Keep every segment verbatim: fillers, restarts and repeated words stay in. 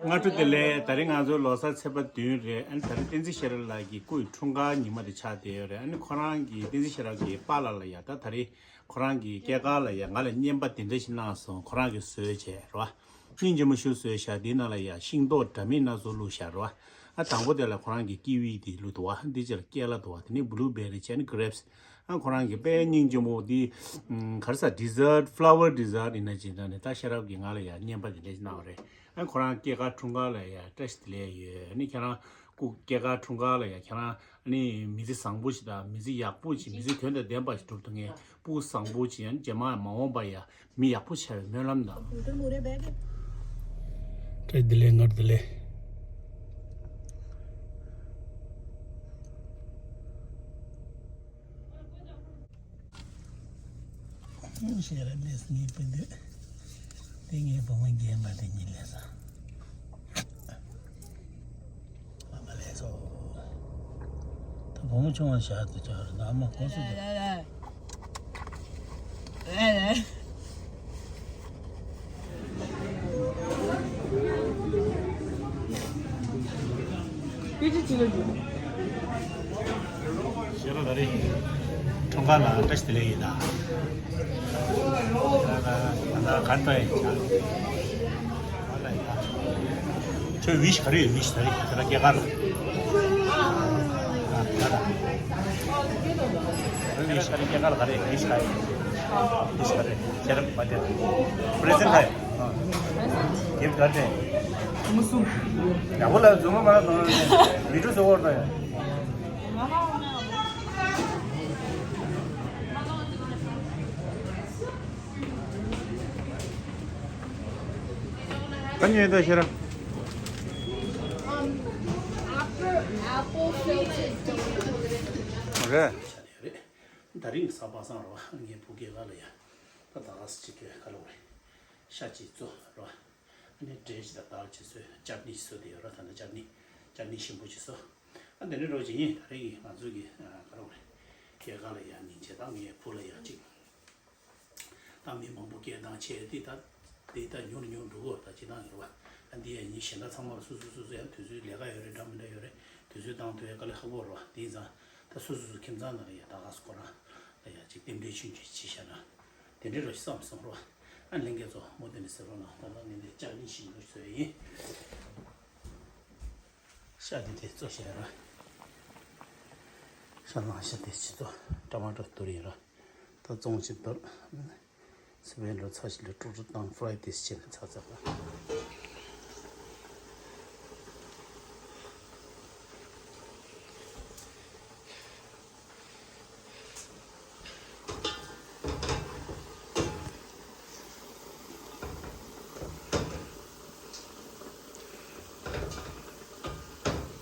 སྔ་དྲོ་བདེ་ལེགས། ད་རིང་ང་ཚོའི་ལོ་གསར་ཚེས་པ་བདུན་རེད། ཨ་ནི་ད་རིང་བསྟན་འཛིན་ཤེས་རབ་ལགས་ཀྱི་སྐུའི་འཁྲུངས་སྐར་ཉི་མ་དེ་ཆགས་བསྡད་ཡོད་རེད། ཨ་ནི་ཁོ་རང་གི་བསྟན་འཛིན་ཤེས་རབ་ཀྱི་པཱ་ལགས་ལ་ཡ་ད་ད་རིང་ཁོ་རང་གི་སྐྱེས་སྐར་ལ་ཡ་ང་ལ་རྔན་པ་དེ་འདྲ་ཞིག་གནང་སོང་། ཁོ་རང་གིས་བཟོས་བྱས་རེད་བ། སྙིང་རྗེ་མོ་ཞིག་བཟོས་ཤག་འདིའི་ནང་ལ་ཡ་ཤིང་ཏོག་འདྲ་མིན་སྣ་ཚོགས་བླུགས་ཤག་རེད་བ། ཨ་དང་པོ་དེ་ལ་ཁོ་རང་གི་ཀི་ཝི་དེ་བླུགས་འདུག་བ། འདི་ཕྱིར་ཀེ་ལ་འདུག་བ། དེ་ནས་བླུ་བེ་རི་བྱས་ནས་གྷི་རེབ་སི། ཨ་ཁོ་རང་གི་དཔེ་སྙིང་རྗེ་མོ་འདི། ཨམ། ག་རེ་ཟ། ཌི་ཟར་ཊི། ཕ་ལ་ཝར་ཌི་ཟར་ཊི་ཡིན་ན་ཅིག་ད་ནི་ད་ཤེས་རབ་ཀྱིས་ང་ལ་ཡ་རྔན་པ་དེ་འདྲ་ཞིག་གནང་བ་རེད། ཨ་ཁོ་རང་སྐྱེས་སྐར་འཁྲུངས་སྐར་ལ་ཡ་བཀྲ་ཤིས་བདེ་ལེགས་ཡོད། ཨ་ནི་ཁྱེད་རང་སྐུ་སྐྱེས་སྐར་འཁྲུངས་སྐར་ལ་ཡ་ཁྱེད་རང་ཨ་ནི་མི་ཚེ་བཟང་པོ་ཞིག་དང་མི་ཚེ་ཡག་པོ་ཞིག་མི་ཚེ་དོན་དང་ལྡན་པ་ཞིག་སྒྲུབ་ཐུབ་མཁན། སྤུ་གུ་བཟང་པོ་ཞིག་ཨ་ནི་རྗེས་མ་མ་འོངས་པ་ཡ་མི་ཡག་པོ་ཆགས་པའི་སྨོན་ལམ་དང་། བཀྲ་ཤིས་བདེ་ལེགས། སྔར་བདེ་ལེགས། ཤེས་རབ་ལས་ངའི་སྤུན་ཟླ། དེ་ངའི་བུ་མོ་རྒན་པ་དེ་གཉིས་ལས་ས། ཨ་མ་ལས་སོ། ད་བུ་མོ་ཆུང་བ་ཞག་ཏུ་ཆགས་རེད། ཨ་མ་གོ་སུ་དེ། ཤེས་རབ་ད་རེས་འཁྲུངས་སྐར་ལ་བཀྲ་ཤིས་བདེ་ལེགས་ཡིན་ད། ད་ད་གར་ལྟ་ཡིན་ཆ། ཁྱོད་ཝིཤ་ག་རེ་ཡོད། ཝིཤ་ད་རེས་ཁྱོད་ལ་སྐྱེས་སྐར་ལ། ཨ་ད་ད། ཝིཤ་ག་རེ། སྐྱེས་སྐར་ལ་ག་རེ། ཝིཤ་ག་རེ། ཝིཤ་ག་རེ། ཤེས་རབ་པ་དེ། པི་རེ་ཛེན་ཊི་ག་ཡོད། གིཕ་ཊི་ག་རེ། མུ་སུམ། ཡག་པོ་ལ་ཛུམ་མ་དང་། བི་ཌི་ཡོ་བཟོ་བར་དང་། ག་ཉོས་ད་ཤེས་རབ། རེད། ད་རིང་གཟའ་པ་སངས་རེད་བ། ངའི་བུ་སྐྱེས་སྐར་ལ་ཡ། ད་ད་ག་སེ་ཅིག་གི་ག་ལ་བ་རེད། ཤ་ཅིག་བཙོས་རེད་བ། ཨ་ནི་འབྲས་ཅིག་དང་དལ་ཅིག་བཟོས། ཅཊ་ནི་ཞིག་བཟོས་བསྡད་ཡོད་རེད། ད་ནི་ཅཊ་ནི། ཅཊ་ནི་ཞིམ་པོ་ཅིག་བཟོས། ཨ་དེ་འདྲ་འདྲ་བོ་ཅིག་ཡིན། ད་རེས་ཀྱི་ང་ཚོ་གི་ཨ་ག་རེ་བ་རེད། སྐྱེས་སྐར་ལ་ཡ་སྙིང་རྗེ་དང་ངའི་བུ་ལ་ཡ་ཅིག་ད་མི་མང་པོ་སྐད་གཏོང་བྱས་ཏེ་ད་དེ་ད་ཉུང་རུ་ཉུང་རུ་འགྲོ་གི་ཡོད་རེད། ད་སྤྱིར་བཏང་ཡོད་རེད་བ། ཨ་འདི་ཡ་ཡིན། གཞན་དག་ཚང་མར་སོ་སོ་སོ་སོ་ཡང་དུས་ཚོད་ལས་ཀ་ཡོད་རེད། འདྲ་མི་འདྲ་ཡོད་རེད། དུས་ཚོད་བཏང་ཐུབ་ཡ་དཀའ་ལས་ཁག་པོ་རེད་བ། དེ་ཡིན་ཙང་ད་སོ་སོ་སོ་ཁྱིམ་ཚང་ནང་ལ་ཡ་ད་ག་སེ་ཁོ་རང་ལ་ཡ་ཅིག་རྟེན་འབྲེལ་ཆུང་ཆུང་ཅིག་བྱས་ན། དེ་འདྲའི་རོ་ཞིག་བསམ་སོང་རོ། ཨ་ལྷན་རྒྱས་ཚོ་མུ་མཐུད་ནས་གཟིགས་རོགས་གནང་། ད་ལྟ་ངས་འདི་ལྕགས་རིང་ཞིག་ལོ་བཟོས་ཡིན། ཤ་འདི་དེ་བཙོས་བཞག་ར། ཤ་ནང་ཤ་དེ་ཅི་བཙོས། ཊ་མ་ཊོ་བསྡུར་ཡིན་ར། ད་བཙོང་ཅིག་བསྡུར། སི་པན་ལོ་ཚ་ཞིག་ལ་ཀྲུག་ཀྲུག་བཏང་། ཕ་རའི་དེ་བྱས་ནས་ཚ་ཚ་པ།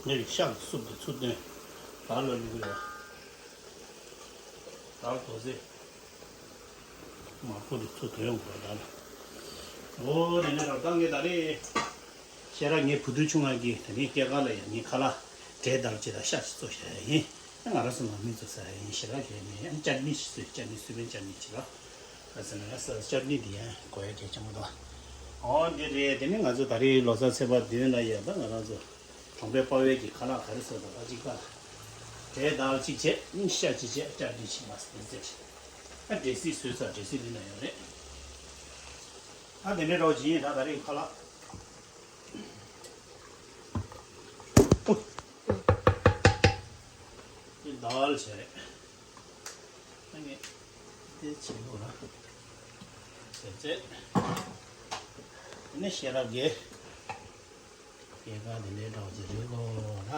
ངས་ཤ་གི་སུབ་དེ་ཚུར་བཏོན། བག་ལ་ལུག་ལ། བག་དོ་ཟེ། མར་ཁུ་དེ་ཚུར་དོན་དགོས་ད་ལ། འོ་དེ་ནས་ར་ད་ངས་ད་རེས། ཤེས་རབ་ངའི་བུ་ཕྲུག་ཆུང་བ་གི་དེ་ནས་སྐྱེས་སྐར་ལ་ཡ་ངའི་ཁ་ལག་འབྲས་དལ་ཅིག་དང་ཤ་ཅིག་བཙོས་བཞག་ཡ་ཡིན། ང་རང་ཚོ་ནང་མི་ཚོ་ཟ་ཡ་ཡིན། ཞེ་དྲག་གལ་མེད། ཨ་ནི་ཅཊ་ནི་ཞིག་བཟོས། ཅཊ་ནི་སི་པན་ཅཊ་ནི་ཅིག་ལ། ཨ་ཟེར་ན་ས་ཅཊ་ནི་འདི་ཡང་དགོས་ཡ་གལ་ཆེན་པོ་འདུག་འོ་འདི་རེད། དེ་ནི་ང་ཚོ་ད་རེས་ལོ་གསར་ཚེས་པ་བདུན་ལ་ཡ་ད་ང་རང་ཚོ་གྲོང་པའི་དཔའ་བོའི་གི་ཁ་ལག་ག་རེ་བཟོས་འདུག་ད་ཅིག་ད་འབྲས་དལ་ཅིག་བྱས། ཨ་ནི་ཤ་ཅིག་བྱས། ཅཊ་ནི་ཅིག་མ་ཟད་འདི་ཟེར། ཨ་འབྲས་སིལ་བཟོས་ཚར། འབྲས་སིལ་འདི་ན་ཡོད་རེད། ཨ་དེ་འདྲའི་འདྲ་བོ་ཅིག་ཡིན། ད་ད་རེས་ཁ་ལག་འདི་དལ་བྱས་རེད། ཨ་ངས་དེ་བྱེད་དགོས་ར། བྱས་ཚེ། དེ་ནས་ཤེས་རབ་ཀྱིས་སྐྱེས་སྐར་དེ་འདྲའི་འདྲ་བོ་ཅིག་རེད་གོ་ར།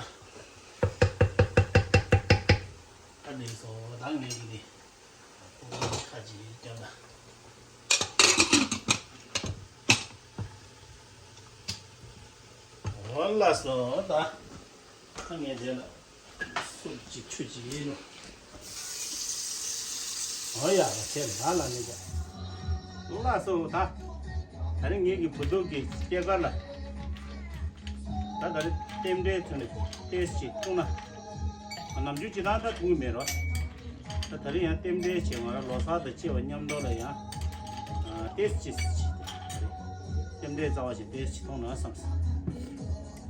ཨ་འདི་སོ་ད་ངས་འདི་ནི། ཁ་ཅིག་བརྒྱབ་ན། འོ་ལགས་སོ་ད། ད་ངས་དེ་ལ་སུབ་ཅིག་ཆུ་ཅིག་ཡིན་ནོ། འོ་ཡ་ད་ཁྱེད་ལ་ལ་ནི་ད། ལགས་སོ་ད། ད་རིང་ངེད་ཀྱི་བུ་ཕྲུག་གི་སྐྱེས་སྐར་ལ། ད་ད་རིང་རྟེན་འབྲེལ་ཚོ་ནས་ཏེས་ཅིག་འཐུང་ན། ནམ་རྒྱུན་ཇི་ལྟར་ད་འཐུང་གི་མེད་རོ། ད་ད་རིང་ཡང་རྟེན་འབྲེལ་བྱས། ང་རང་ལོ་གསར་དང་བཅས་པ་མཉམ་དུ་ལ་ཡང་། ཨ་ཏེས་ཅིག་ཅིག་རྟེན་འབྲེལ་རྩ་བ་ཞིག་ཏེས་ཅིག་འཐུང་ན་བསམ་སོང་།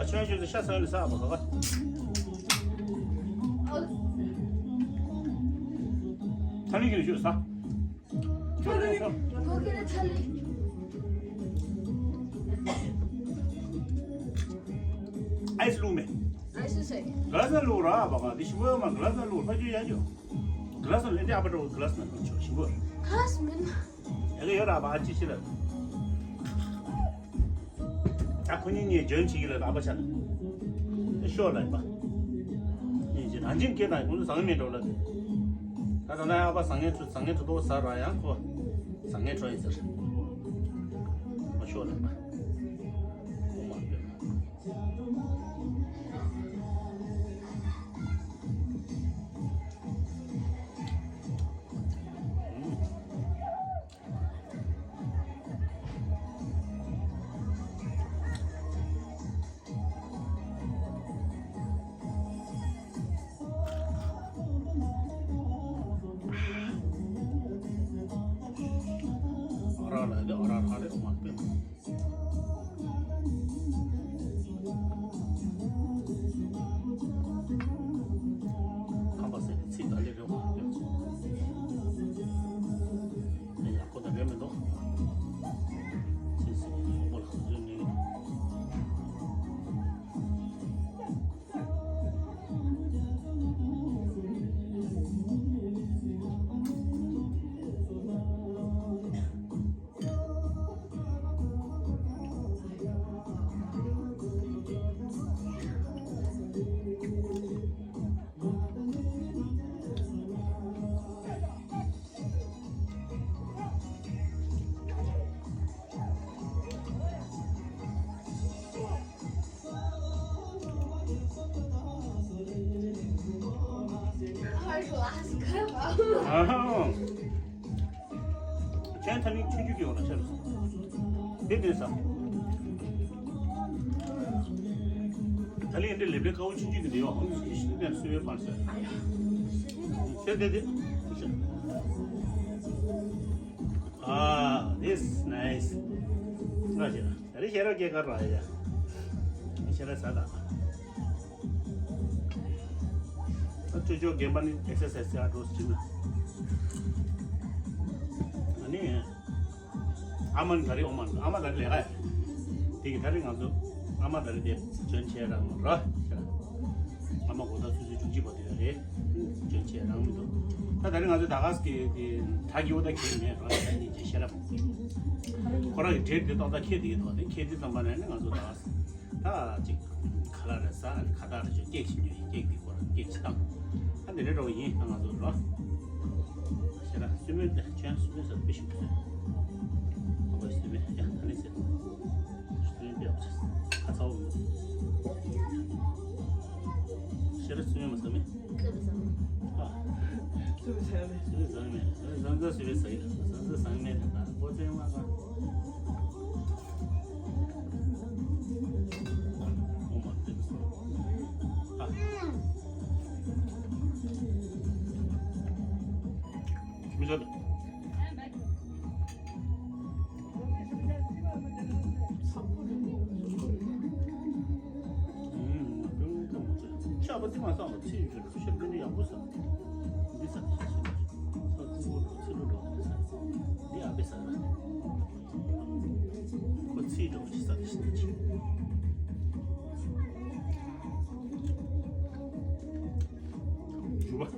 ཨ་ཆོས་ཆོས་ཤ་ཚ་ལ་ས་བ་ག་ག་ཐ་ལི་གི་ཤོད་ས། ཨའི་སི་བླུགས་མེད། ཨའི་སི་སེ། ག་ལ་ས་བླུགས་ར་བ་ག་འདི་ཞིམ་པོ་ཡོད་མ་ག་ལ་ས་བླུགས་ཕ་ཆུ་ཡ་ཆོ། ག་ལ་ས་ལེན་ཏེ་ཨ་པ་འགྲོ་ག་ལ་ས་ན་བླུགས་ཆོག་ཞིམ་པོ། ག་ལ་ས་མིན། ཡ་གི་ཡོད་ར་བ་ཨ་ཅི་ཤི་ལ། ད་ཁོ་གཉིས་གཉིས་འཇོན་བྱེད་ཀྱི་ལ་ཨ་ཕ་ཆ་ལ། ཤོག་ལ་ཡིན་པ། ཡིན་གྱི་རང་བཞིན་སྐད་དང་ཁོང་ཚོ་ཟང་ངེ་མེད་འགྲོ་ལ། ད་ད་ལྟ་ཨ་ཕ་ཟང་ངེ་ཁྲོ་ཟང་ངེ་ཁྲོ་ཏོ་ཟ་ར་ཡང་ཁོ། ཟང་ངེ་ཁྲོ་ཡིན་ཟེར། ཨ་ཤོག་ལ་ཡིན་པ། ཁོ་མ་འདོད། ཨ་ར་ལ་དེ་ཨ་ར་ཧ་རེ་མ་སྤེན། ཁམས་པ་ཟེར་ནས་ཚིག་ག་ལེ་རེད་མ་སྤེན། ཡག་པོ་དང་རེད་མི་འདུག་ཚིག་ཟེར་ནས་ཡག་པོ་ལ་ཟེར་ནས། ཁྱེད་ཐ་ནི་ཆུང་ཆུང་གི་འོག་ལ་ཤར་སོང་། དེ་དེ་ས། ད་ལན་འདི་ལེབ་ལེ་ཀའོ་ཆུང་ཆུང་གི་འདི་ཡོག་ཧོང་སུ་ཤི་ནས་སུ་བའི་ཕར་ས། དེ་དེ་དེ། ཨ། This nice. ང་ཞེ་ན། ད་རེས་ཤེས་རབ་སྐྱེས་སྐར་ར་ཡ། ཤེས་རབ་ཟ་ད། ཨ་ཅོ་ཅོ་རྒན་པ་ནི་ཨེག་སར་སའི་སི་ཨ་འགྲོ་ཟིན་ན། ཨ་ནི། ཨ་མ་ནི་ད་རེས་ཨོ་མ་ནི་ཨ་མ་ད་རེས་ལས་ཀ་ཡ། དེ་གི་ད་རེས་ང་ཚོ་ཨ་མ་ད་རེས་དེ་འཇོན་ཆེ་ར་མོ་ར། ཨ་མ་གོ་ད་སུ་སུ་བཅུ་གཅིག་པ་དེ་རེད། འཇོན་ཆེ་རང་མི་འདུག་ད་ད་རེས་ང་ཚོ་ད་ག་སི་གི་དེ་ད་གི་འོ་ད་གི་མེད་ར་ཡ་ནི་ཅེ་ཤེས་རབ། ཁོ་རང་གི་འབྲེལ་དེ་ཏག་ཏག་ཁྱེད་དེ་གི་ཐོག་ནས་ཁྱེད་དེ་ཙམ་པ་ནས་ནི་ང་ཚོ་ད་ག་སི། ད་ཅིག་ཁ་ལག་རེད་ཟ་ཨ་ནི་ཁ་བཏགས་རེད་ཅོ་ཀེག་ཅིག་ཉོས་ཡིན་ཀེག་འདི་སྐོར་ཀེག་ཅིག་བཏང་། ཨ་འདི་རེད་འགྲོ་ཡིན་ཨ་ང་ཚོ་འགྲོ། ཁྱོད་སུ་མེད་ས་པི་ཤི་པི་སུ། ཨ་བ་སུ་མེད་ཡ་ད་ནི་ཟེར། སུ་མེད་པི་ཨ་ཁ་ཚ་བོ་མེད། ཤེས་ར་སུ་མེད་མ་ས་མེད། ཨ། སུ་མེད་ས་མེད། སུ་མེད་ས་མེད། སུ་མེད་ས་མེད་ཟེར་ཡ་ད་སུ་མེད་ས་མེད་ད་ད་ཁོ་ཚེ་མ་ས། ཨོ་མ་དེ་ཚོ། ཨ། མི་ཚོ། ཤ་པ་དེ་མ་བསམ་པ་ཚིག་ཡོད་ཤ་མི་འདི་ཡག་པོ་ཟ། འདི་ཟ་ཤ་ཤ་ཤ་ཁུ་ཁུ་ཚི་ལུ་ལོ་ཟ། འདི་ཨ་པེ་ཟ་ར། ཁོ་ཚིག་འདྲ་བོ་ཞིག་ཟ་དེ་ཞིག་ད་ཅི། ཞུ་བ།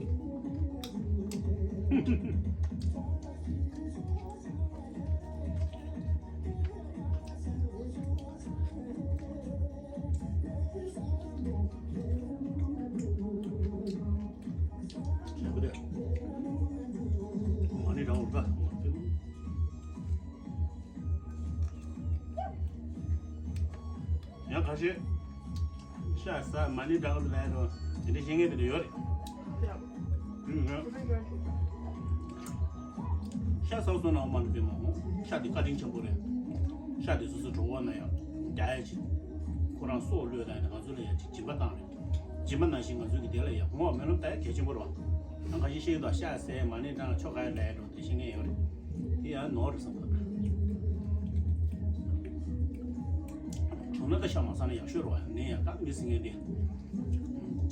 ཡང་ཁ་ཤས་ཤ་ཟ་མ་ཎི་བགྲང་གི་ལས་དོ་དེ་འདྲ་བཤད་མཁན་དེ་འདྲ་ཡོད་རེད། ཨུ་ཧུ། ཤ་ཟ་སོང་ན་མ་ཎི་པད་མ་འོང་། ཤ་དེ་བཀའ་དྲིན་ཆེན་པོ་རེད། ཤ་དེ་སོ་སོ་གྲོད་ཁོག་ན་ཡང་རྒྱག་ཡ་ཅིག་ཁོ་རང་སྲོག་བློས་བཏང་ནས་ང་ཚོ་ལ་ཡང་ཅིག་སྦྱིན་པ་བཏང་རེད། སྦྱིན་པ་ནང་བཞིན་ང་ཚོའི་གི་དེ་ལ་ཡང་ངོ་སྨོན་ལམ་བཏང་ཡ་གལ་ཆེན་པོ་རེད་བ། ང་ཁ་ཤས་བཤད་ཀྱི་འདུག་ཤ་ཟས་མ་ཎི་བགྲང་ཆོ་ག་ཡ་ལས་འགྲོ་དེ་བཤད་མཁན་ཡོད་རེད། དེ་ཡང་ནོར་རེད་བསམ་གི་འདུག་བྱུང་ན་ད་ཤ་མ་ཟ་ན་ཡག་ཤོས་རེད་བ། ནས་ཡང་ད་མི་ཟིན་མཁན་དེ་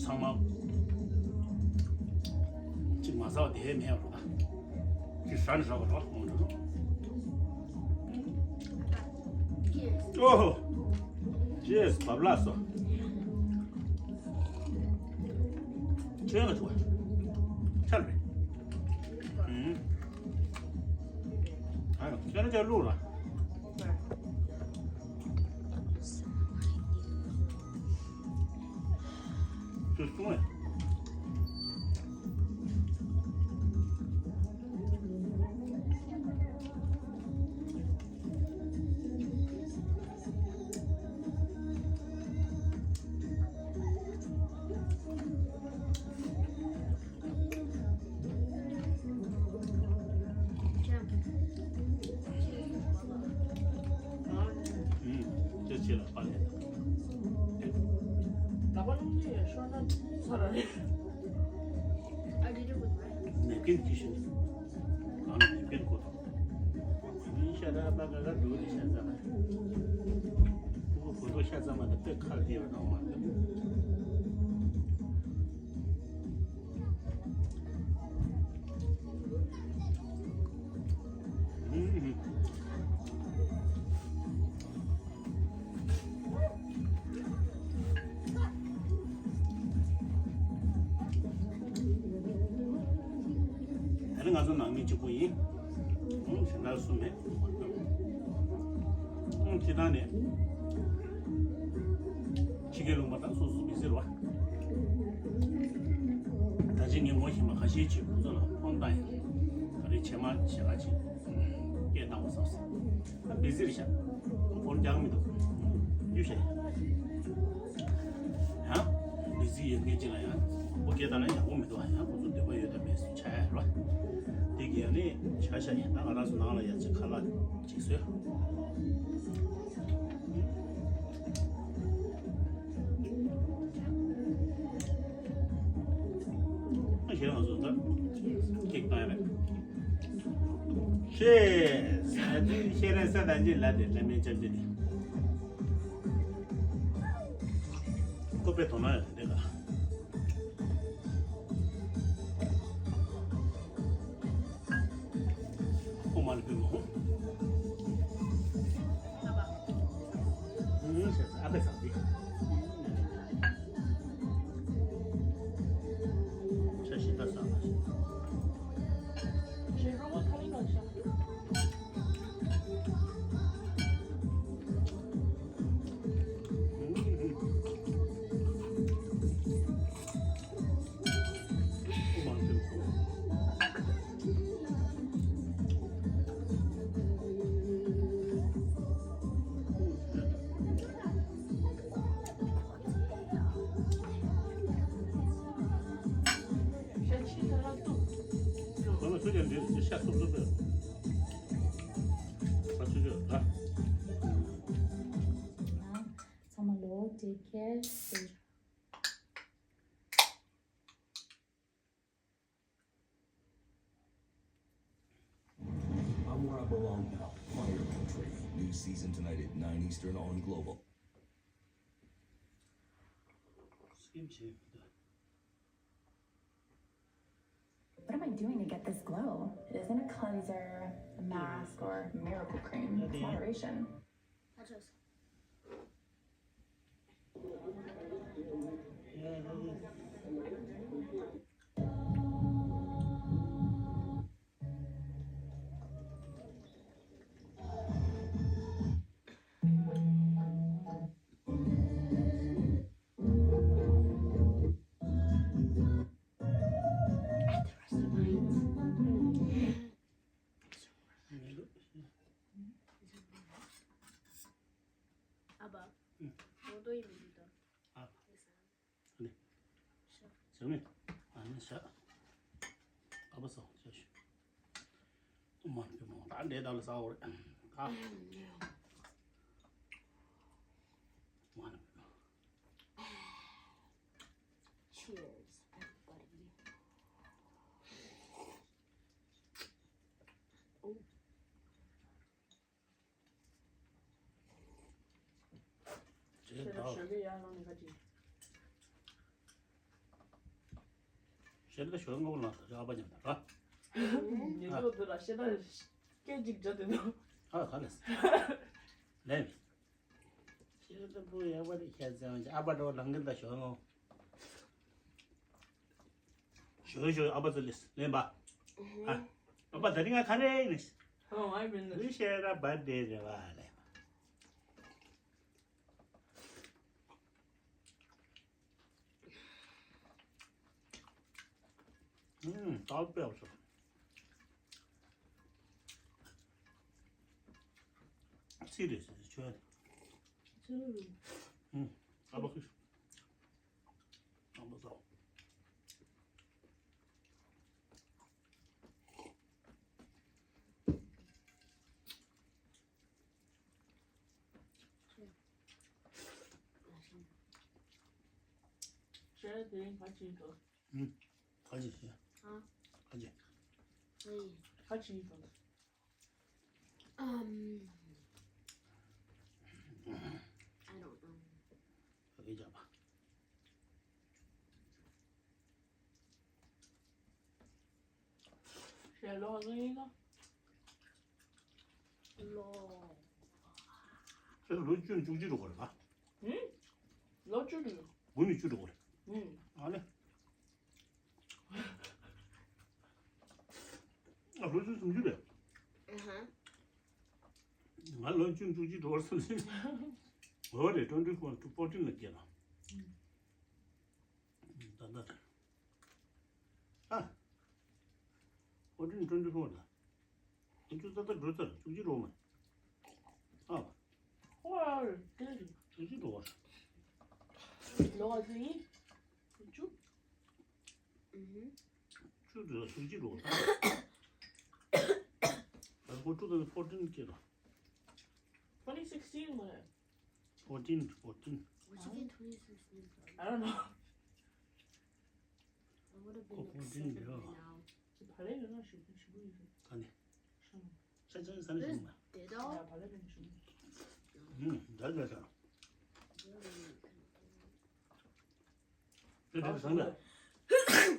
ཚང་མ་གཅིག་མ་ཟ་བ་དེ་མེད་རེད་ད། ཅིག་ཟ་ནས་ཟ་བ་རེད་བ། ཨོ་ཧོ། ཅེས་བབ་ལགས་སོ། ཁྱོད་ལ་ཆུ་བ་ཆར་རེད། ཨུམ། ཨ་ཡོ་ཁྱོད་ལ་ཅག་བླུགས་ལ། ཚུར་སོང་བས། ཨུམ། ཅོ་ཆེ་ལ་པ་ལས། ད་པ་ལུང་ནི་ཤོར་ན་ཚར་རེད། ནེབ་ཀིན་ཀི་ཤུ། ང་ལ་ནེབ་ཀིན་ཁོ་ཐོག་ཨུམ། ཤ་ད་པ་ག་ག་འདུག་རེད་ཤ་ཚ་མ། ཁོ་བོ་ཁོ་ཚོ་ཤ་ཚ་མ་ད་དཔེ་ཁ་བདེ་བ་ནང་མ་འདུག་ཨ་ནི་ང་ཚོ་ནང་མི་གཅིག་པུ་ཡིན། ཨང་གཞན་དག་སུ་མེད། ཨང་སྤྱི་བཏང་ནས་ཕྱི་རྒྱལ་ལུང་པ་དང་སོ་སོ་མི་ཟེར་བ། ད་ཅི་ངས་ངོ་ཤེས་པ་ཁ་ཤས་ཅིག་ཁོ་ཚོ་ལ་ཕོན་བཏང་ཡིན། ག་རེ་བྱེད་མ་བྱེད་ག་ཅིག་སྐད་བཏང་བ་བསམ་སོང་། ཨ་བི་ཟི་རེད་ཤག་ཕོན་རྒྱག་མི་འདུག་རྒྱུ་ཤ་ཡིན། ཡང་བི་ཟི་ཡོད་མཁན་ཅིག་ལ་ཡང་ཁོ་སྐད་བཏང་ན་ཡག་པོ་མི་འདུག་ཡང་ཁོ་ཚོ་འདོད་པ་ཡོད་དམ་མེད་སུ་ཆ་ཡ་རོ། དེ་གི་ཡང་ནི་ཆ་ཤ་ཡིན་ད་ང་རང་ཚོ་ནང་ལ་ཡ་ཅིག་ཁ་ལག་ཅིག་བཟོས། ཨ་ཞེ་ང་ཚོ་ད་ཅིག་བཏང་ཡ་རེད། ཤེས། ཤེས་རེད་ས་དང་ཅི་ལ་དེ་ལ་མེད་ཅམ་ཅི་དེ། ཀོ་པའི་དོ་ན་ཡོད་དེ་ག་ཨོ་མ་ལི་པི་མོ། ཨ་པེ་ས་དེ། ཆ་ཤི་ད་ས། ལྕགས་སུབ་སུབ་སྦེ། ཕར་ཚུར་ཤོག་ད། ཚང་མ་ལོ་take care. I'm where I belong now. Fire Country. New season tonight at nine Eastern on Global. Skip བྱེད། What am I doing to get this glow? It isn't a cleanser, a mask, or miracle cream. It's moderation. ཨ་ཕ། ཨ་ཕ། ཨ་ནི། ཞག་མེད། ཨ་ནི་ཞག་ཨ་ཕ་སོ་ཞག་ཞུ། ཨུ་མ་ནི་མོ་ད་འདྲེ་ད་ལ་ས་འོ་རེད། ད། ཨུ་མ་ནི་མོ། Cheers, everybody. Oh. ཞེས་ད། ཞོགས་ཀས་ཡར་ལངས་ནས་ཁ་ཅིག་ཞེས་ད་ཞོགས་སྔ་པོ་ལངས་ད་ཨ་ཕ་མཉམ་དུ་ར། ཉིན་ཐོ་དུ་ལ་ཞེས་ད་སྐད་ཅིག་བརྗོད་དེ་འདུག་ཨ་ག་ལས། ལན། ཞེས་ད་བུ་ཡག་པོ་རེད་ཤག་ཚེ་དབང་ཨ་ཕ་འགྲོ་ལངས་གིན་ད་ཞོགས་སྔ་པོ། ཞོ་ཞོ་ཨ་ཕ་ཚོ་ལས་ལེན་པ། ཨ། ཨ་ཕ་ད་རིང་ང་ག་རེ་ནས། ཨོ་ཨའི་མིན་ན། ལུས་ཤེས་ར་བར་དེ་རེ་བ་ལེན་པ། ཨུམ་ཏག་པའི་ཨ་ཕ་ཚོ། སི་རེད་སི་ཆོས། ཨུམ་ཨ་ཕ་ཁུ། ཨ་ཕ་ཚོ། ཞེས་དེ་རིང་ག་ཅིག་འདུག་ཨུམ། ག་ཅིག་ཞེས། ཨ། ག་ཅིག་ཨེ། ག་ཅིག་འདུག་ཨམ། I don't know. ཨ་ཕའི་ཇག་པ། ཞེས་ལོ་ག་ཚོད་ཡིན་ན། ལོ། ཁྱེད་ལོ་བཅུ་ནས་བཅུ་གཅིག་འགྲོ་གི་རེད་པ། ཧུམ། ལོ་བཅུ་དྲུག་དགུ་ནས་བཅུ་དྲུག་རེད། ཧུམ། ཨ་ནི། ཨ་ལོ་བཅུ་སུམ་ཅུ་རེད། ཨ་ཧ། ང་ལོ་བཅུ་ནས་བཅུ་གཅིག་འགྲོ་བར་སོང་ཟིན། འོ་རེད། twenty four to fourteen ལ་སྐྱེས་ལ། ཧུམ། ད་ལྟ་རེད། ཨ། fourteen twenty four ལ། བཅུ་ཙམ་ད་འགྲོ་ཚར་བཅུ་གཅིག་འགྲོ་མ། ཨ། ཧོ་ཨ་རེད་དེ་རེད། བཅུ་གཅིག་འགྲོ་བ། ལོ་ག་ཚོད་ཡིན། བཅུ། ཨུ་ཧུ། བཅུ་དེ་ལ་བཅུ་གཅིག་འགྲོ་བ། ཨ་ཁོ་two thousand fourteen སྐྱེས་ར། twenty sixteen མ་རེད། fourteen fourteen What'd you get twenty sixteen from? I don't know. I would have been ཁོ་fourteen excited རེད་པ། Right now. ཅི་བ་ལས་ཡོད་ན་ཞུ་ཞུ་གི་ཡོད་རེད། ད་ནི། ཤམ། ས་ཆ་ས་ནི་ཞུ་མ། དེ་དོ། ཡ་བ་ལས་ཡོད་ན་ཞུ་གི་ཡོད། ཧུམ། ད་ད་ད། དེ་དེ་སང་ད།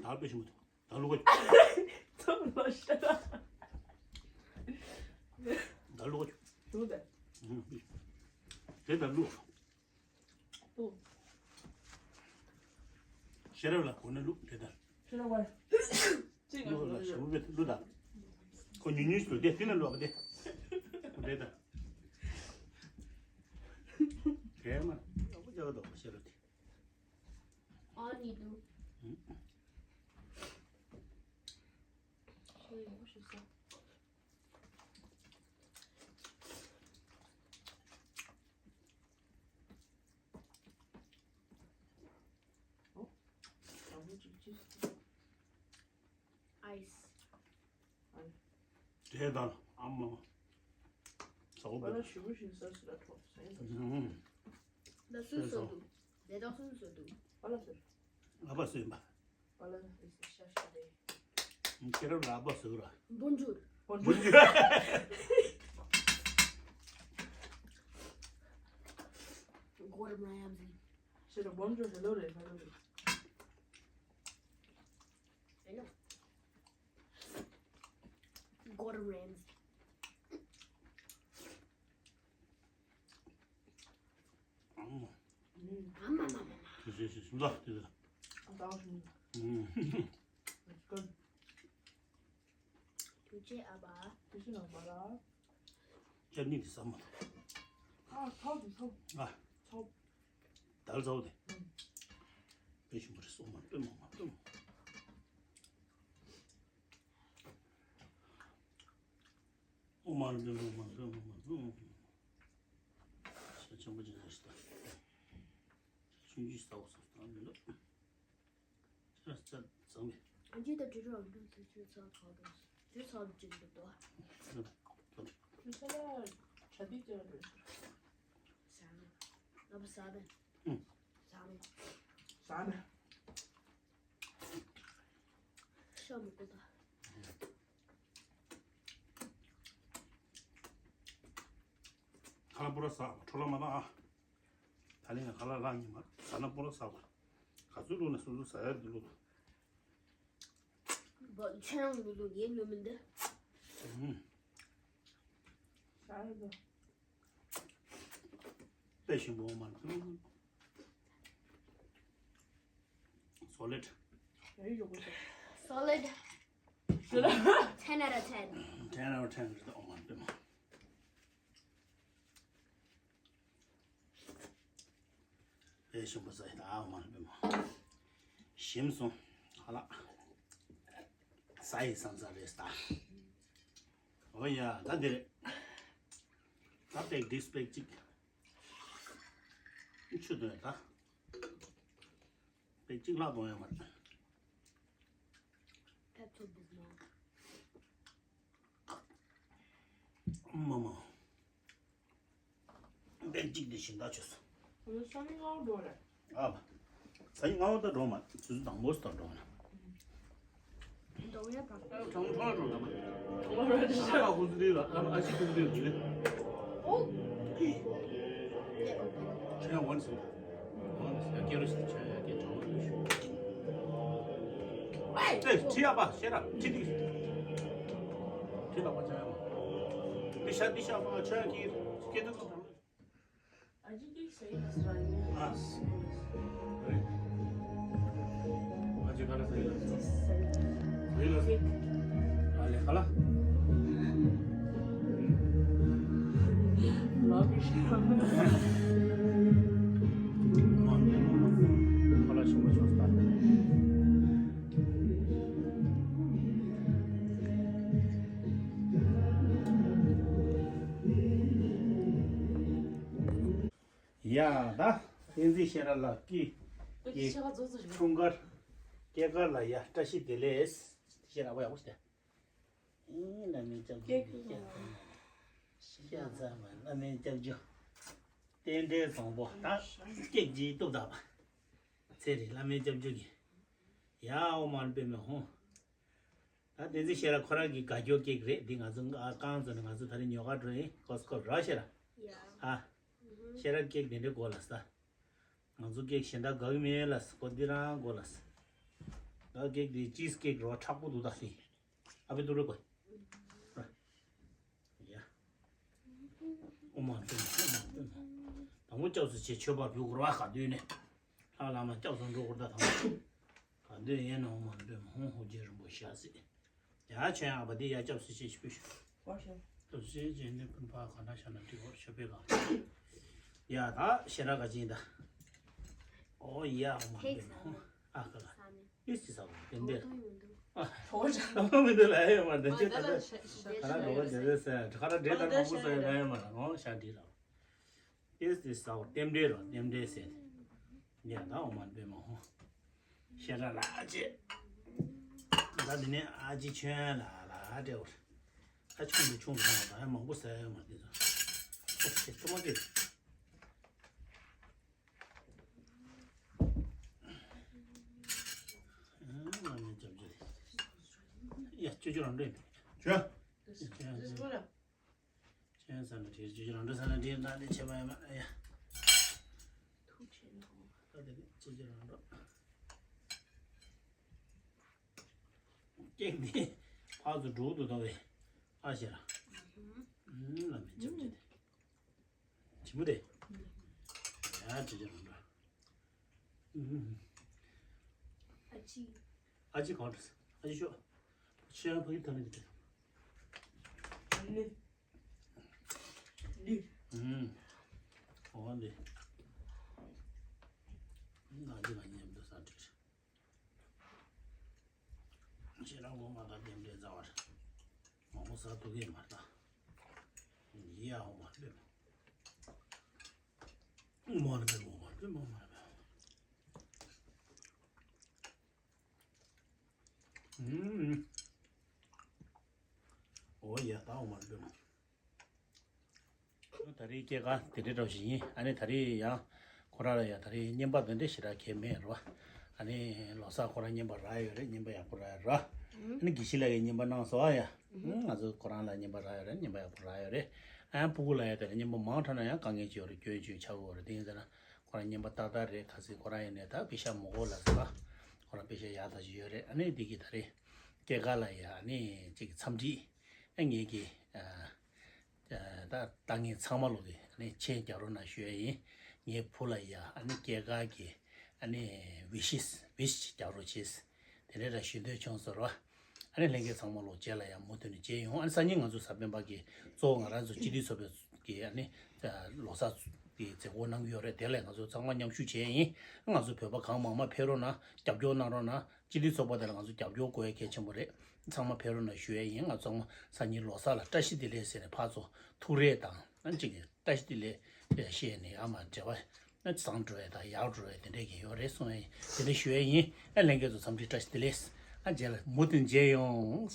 ད་པེ་ཞུ་མ་ཐུབ། ད་ལུག་ག་ཚོ་ལོ་ཤ་ད། ད་ལུག་ག་ཞུ་ད། ཧུམ། དེ་ད་ལུག་ཏུ། ཤེས་རབ་ལ་གོ་ནས་ལུག་དེ་ད། ཤེས་རབ་བ། ལུག་ལ་ཞུ་བེ་ལུག་ད། ཁོ་ཉུ་ཉུ་ཞུ་དེ་དེ་ན་ལུག་དེ། དེ་ད། དེ་མ། ཨ་ཁུ་ཅག་ད་ཤེས་རབ་དེ། ཨ་ནི་དུ། ཧུམ། ཤེས་རབ་ཞུ་ས། Ice. འབྲས་དང་ཨ་མ། ཟ་འོ་པ་ལ་ཞུ་བུ་ཞིག་ཟ་སི་ལ་ཁྲོ་ཟ་ཡིན་ཟ། ད་སུས་བཟོ་འདུག་འབྲས་དང་སུས་བཟོ་འདུག་པ་ལ་ཟེར། ཨ་ཕ་སུས་པ། པ་ལ་ཟེར་ཤ་ཤ་རེད། ཁྱེད་རང་ལ་ཨ་ཕ་ཟེར་ར། Bonjour. Bonjour. Gordon Ramsay. ཤེས་ར་Bonjour hello རེད་hello རེད། I know. Gordon Ramsay. ཨ་མ། ཨ་མ་མ་མ་མ། དེ་ཞེས་ཞེས་སུམ་རྟགས་དེ་ལ། ཨ་ཏའོ་ཞུ། ཨུམ། ཀོན། དུ་ཅེ་ཨ་བ། དེ་ཞེས་ན་བ་ར། ཅབ་ནི་དེ་ས་མ། ཨ་ཚའོ་དེ་ཚའོ། ཨ། ཚའོ། དལ་ཚའོ་དེ། ཨུམ། དཔེ་ཞིམ་པོ་རེད་སོ་མ་དཔེ་མ་མ་དཔེ་མ། ཨོ་མ་རུ་འདོན་མ་མ་འདོན་མ་མ་འདོན། ཤ་ཆེན་པོ་ཅན་ཞིག་ད། ཆུང་ཆུང་ཞིག་ཟ་བ་ཟ་བ་མི་འདུག་ཤ་ཆ་ཚང་མེད། ཨ་ཅེ་ད་དྲི་རོགས་འདུག་དེ་ཚོའི་ཚ་ཚ་དང་དེ་ཚ་ལ་ཅིག་འདུག་དོ། དེ་ཚ་ལ་ཆ་དེ་ཅི་རེད། ཟ་ནི། ལབ་ཟ་ནི། ཟ་ནི། ཟ་ནི། ཤ་མི་དགོས་ད། ཁ་ལག་པོ་ར་ཟ། འཕྲོ་བརླག་མ་བཏང་ཨ། ད་ལན་ཡང་ཁ་ལག་བརླག་ཉེ་མ་ཟ་ན་པོ་ར་ཟ་བ། ག་ཚོད་བླུགས་ན་སོ་སོ་ཟ་ཡ་འདི་བླུགས། ཆེན་ལུ་ལུ་ཡེ་ལུ་མི་འདི། ཨུམ། ཟ་ར་འདི། དཔེ་ཞིམ་པོ་མ་རེད། Solid. Solid. Ten out of ten. Ten out of ten རེད་ཨོ་མ་དཔེ་མ། དཔེ་ཞིམ་པོ་ཟ་ཡི་ད་ཨོ་མ་དཔེ་མ། ཞིམ་སོང་། ཧ་ལ། ཟ་ཡི་བསམ་ས་རེད་ད། ཨོ་ཡ་ད་འདི་རེད། ད་པེག་ཌིས་པེག་གཅིག་ཆུ་འདོན་ད། པེག་གཅིག་ལྷག་གཏོང་ཡ་མ་རེད། Pepto Bismol. མ་མ། པེག་གཅིག་དེ་ཞིམ་ད་ཆོས་སོ། ཨོ་སང་ཉིན་ང་འགྲོ་རེད། ཨ་བ། སང་ཉིན་ང་འོ་ད་འགྲོ་མ་ཆུ་ཚོད་དང་པོ་སུ་དང་འགྲོ་ན། ཁྲང་ཁྲང་རོ་ལ་མ། ཁྲང་ཁྲང་རོ་ལ་མ། ཁོ་ཚོ་དེ་ལ་ཨ་ཨ་ཅི་ཁོ་ཚོ་དེ་ལ། ཨོ། ཁྱེད་ཡང་ཝན་སི། ཝན་སི་ཡ་ཀེ་རོ་སི་ཁྱེད་ཡ་ཀེ་ཅང་ཝན་སི། ཨེ་ཁྲི་ཡ་པ་ཤེ་ར་ཁྲི་དི། ཁྲི་ལ་པ་ཅང་ཡ་མ། དི་ཤ་དི་ཤ་པ་ཁྱེད་ཡ་ཀེ་ཀེ་དི་ཚོ་དང་། ཨ་ཅི་ཀིག་སེ་ཡིན་ཟེར་ཡིན། ཨ། རེད། ཨ་ཅི་ག་ལ་ཟེར་ཡིན་ལ། ཟེར་ཡིན་ལ་ཟེར། ཨ་ལེ་ག་ལ། ལོག་གི་ཤི་རང་། ཁ་ལག་ཞིམ་པོ་བྱུང་སོང་ད། ཡ་ད། བསྟན་འཛིན་ཤེས་རབ་ལགས་ཀྱིས་ཀྱི་འཁྲུངས་སྐར་སྐྱེས་སྐར་ལ་ཡ་བཀྲ་ཤིས་བདེ་ལེགས། ཤེས་རབ་ཡག་པོ་ཞིག་སྟེ། ཨེ་བླ་མའི་སྐྱབས་འཇུག་གི་སྐྱེས་སྐར་ཤ་ཚ་མ་བླ་མའི་སྐྱབས་འཇུག་རྟེན་འབྲེལ་བཟང་པོ་ད་སྐྱེས་ཀྱི་སྟོབས་དག་པ་ཚེ་རིང་བླ་མའི་སྐྱབས་འཇུག་གི་ཡ་ཨོ་མ་ལ་པད་མའི་ཧོ། ད་བསྟན་འཛིན་ཤེས་རབ་ཁོ་རང་གི་དགའ་སྐྱོ་ཀེག་རེད་འདི་ང་ཚོ་ཨ་རྐང་བཙུགས་ནས་ང་ཚོ་ད་རེས་ཉོ་གར་འགྲོ་ཡིན་ཀོ་སི་ཀོ་ར་ཤེས་རབ། ཡ། ཨ། ཤེས་རབ་ཀེག་དེ་འདྲའི་དགོས་ལ་ས། ང་ཚོ་ཀེག་གཞན་དག་དགའ་གི་མེད་ལ་ས་ཀོ་འདི་རང་དགོས་ལ་ས། ད་ཀེག་དེ་ཅིས་ཀེག་རོ་མཁྲེགས་པོ་འདུག་ད་ལི། ཨ་བི་འདུག་རེད་གོ། ཡ། ཨོ་མ་འདོན་མ་ཨོ་མ་འདོན་མ། དང་པོ་སྐྱབས་སུ་མཆི་ཆོས་པ་བོད་གུར་བ་ག་དུས་ནས། ལྷ་བླ་མ་སྐྱབས་སུ་འགྲོ་དགོས་ད་དང་པོ། ག་དུས་ཡིན་ན་ཨོ་མ་འདོན་མ་ཧོང་ཧོ་རྗེ་རིན་པོ་ཤ་ཟེར། ཡ་ཆོས་ཡང་བ་འདི་ཡ་སྐྱབས་སུ་མཆི་ཞུ་ཞུ། སྐྱབས་སུ་མཆི་རྗེ་འདི་ཀུན་ཕ་ག་ན་ཤ་ན་དྲི་བོར་ཆོས་པའི་གང་། ཡ་ད་ཤེས་རབ་ག་ཅིང་ད། ཨོ་ཡ་ཨོ་མ་འདོན་མ་ཧོང་ཨ་ཁ་ལ། ཏིས་ཅི་ཟ་བ་དེ་འདྲ། ཨ། ཁྲོ་བོ་ཅག་མི་འདུག་ལ་ཡོད་མ་འདུག་ཅི་ད་ད། ཁ་ལ་འགྲོ་བ་དེ་རེད་ཟེར་ཁ་ལ་འདྲེ་ད་མང་པོ་ཟ་ཡོད་ལ་ཡོད་མ་ར་ངོ་ཤ་འདྲེ་ར། ཏིས་ཏིས་ཟ་བ་རྟེན་འབྲེལ་རོ་རྟེན་འབྲེལ་ཟེར། ཡ་ད་འོ་མ་འདོན་མ་ཧོ། ཤེས་རབ་ལ་ཨ་ཅེ། ད་དེ་ནས་ཨ་ཅེ་ཆོས་ལ་ལ་འདྲེ་བར། ད་ཆུང་དུ་ཆུང་དུ་བཏང་བ་དང་ཡང་མང་པོ་ཟ་ཡ་ཡོད་མ་རེད་ད། ཨོ་ཁེ་ཐུ་མ་ཁེ། ཨ་ང་ནི་ཅབ་ཅབ་རེད། ཡ་ཅོ་ཅོ་རང་འདྲ་ཡིན། ཅོ། ཅོ་ཅོ་རང་འདྲ། ཅན་ས་ན་དེ་ཅི་རང་འདྲ་ས་ན་དེ་ན་དེ་ཆེ་བ་ཡ་མ་ཡ། ཐུགས་ཆེ་ནོ། ད་དེ་ཅི་ཅི་རང་འདྲ། ཀྱེ་འདི་ཕག་ཚོ་འགྲོ་དུ་དང་བས་ཨ་ཤེ་ར། ཨུམ་ལ་མི་ཅབ་ཅི་དེ་ཆི་མོ་དེ། ཡ་ཅི་ཅི་རང་འདྲ། ཨུམ། ཨ་ཅི། ཨ་ཅི་གང་འདྲ། ཨ་ཅི་ཤོག་ཆེ་ཡང་ཕ་གི་ཐ་ལི་གི་དེ། ཨ་ནི། འདི། ཨུམ། འོ་འདི། ང་འདི་ང་མཉམ་དུ་ཟ་འགྲིག་ཁྱེད་རང་ངོ་མ་ད་རྟེན་འབྲེལ་རྩ་བ་རེད། མང་པོ་ཟ་ཐུབ་ཀྱི་མ་རེད་ད། ཡི་ཡ་ཧོ་མ་རེད་པས། མ་རེད་པས་མ་རེད་པས་མ་རེད་པས། ཨུམ། འོ་ཡ་ད་འོ་མ་རེད་པས་མ། ད་རེས་སྐྱེས་སྐར་དེ་འདྲའི་འདྲ་བོ་ཞིག་ཡིན། ཨ་ནི་ད་རེས་ཡང་ཁོ་རང་ལ་ཡང་ད་རེས་རྔན་པ་དེ་འདྲ་ཞེ་དྲག་གང་ཡང་མེད་རེད་བ། ཨ་ནི་ལོ་གསར་ཁོ་རང་རྔན་པ་རག་ཡོད་རེད། རྔན་པ་ཡག་པོ་རག་ཡོད་རེད་བ། ཨ་ནི་དགེ་བཤེས་ལགས་ཀྱིས་རྔན་པ་གནང་སོང་ཨ་ཡ། ང་ཚོ་ཁོ་རང་ལ་རྔན་པ་རག་ཡོད་རེད། རྔན་པ་ཡག་པོ་རག་ཡོད་རེད། ཨ་ཡ་སྤུ་གུ་ལ་ཡ་དེ་ལ་རྔན་པ་མང་དྲགས་ན་ཡང་དཀའ་ངལ་ཅིག་ཡོད་རེད། སྐྱོན་ཅིག་ཆགས་ཀྱི་ཡོད་རེད། དེ་ཡིན་ཟེར་ན་ཁོ་རང་རྔན་པ་ཏག་ཏག་རེད། ཁ་སང་ཁོ་རང་ཡིན་ནའི་ད་པེ་ཤ་མི་དགོས་ལབ་ཟེར་བ། ཁོ་རང་པེ་ཤ་ཡག་ཐག་ཆོད་ཡོད་རེད། ཨ་ནི་འདི་གི་ད་རེས་སྐྱེས་སྐར་ལ་ཡ་ཨ་ནི་ཅིག་འཚམས་འདྲི་ཨ་ངེད་ཀྱི་ཨ། ད་ལྟ་ངས་ཚང་མ་ལོག་གི་ཨ་ནི་མཆན་རྒྱག་རོགས་གནང་ཞུ་ཡ་ཡིན། ངའི་བུ་ལ་ཡ་ཨ་ནི་སྐྱེས་སྐར་གྱི་ཨ་ནི་ཝི་ཤིས་ཝི་ཤི་རྒྱག་རོགས་བྱེད། དེ་འདྲའི་ར་ཞུ་འདོད་བྱུང་སོང་ར། ཨ་ནི་ལྷན་རྒྱས་ཚང་མ་ལོག་རྗེས་ལ་ཡ་མུ་མཐུད་ནས་མཇལ་ཡོང་། ཨ་ནི་སང་ཉིན་ང་ཚོ་གཟའ་སྤེན་པ་གི་གཙོ་བོ་ང་རང་ཚོ་སྤྱི་འཐུས་ཚོགས་པའི་གི་ཨ་ནི་ལོ་གསར་གི་མཛད་སྒོ་གནང་གི་ཡོད་རེད། དེ་ལ་ང་ཚོ་ཚང་མ་མཉམ་ཞུགས་བྱས་ཡིན། ང་ཚོ་བོད་པ་གང་མང་མང་ཕེབས་རོགས་གནང་། རྒྱབ་སྐྱོར་གནང་རོགས་གནང་། སྤྱི་འཐུས་ཚོགས་པ་དེ་ལ་ང་ཚོ་རྒྱབ་སྐྱོར་དགོས་ཡ་གལ་ཆེན་པོ་རེད། ཚང་མ་ཕེབས་རོགས་གནང་ཞུ་ཡ་ཡིན། ང་ཚང་མ་སང་ཉིན་ལོ་གསར་ལ་བཀྲ་ཤིས་བདེ་ལེགས་ཟེར་ནས་ཕར་ཚུར་ཐུག་རེས་དང་ཨ་ཅིག་གིས་བཀྲ་ཤིས་བདེ་ལེགས་བཤད་ནས་ཨ་མ་འབྲེལ་བ་ཨ་བཟང་འགྲོ་ཡ་དང་ཡག་འགྲོ་ཡ་དེ་འདྲས་ཀྱི་ཡོད་རེད་གསུང་ཡ་ཡིན། དེ་འདྲས་ཞུ་ཡ་ཡིན། ཨ་ལྷན་རྒྱས་ཚོ་འཚམས་འདྲི་བཀྲ་ཤིས་བདེ་ལེགས། ཨ་རྗེས་ལ་མུ་མཐུད་མཇལ་ཡོང་།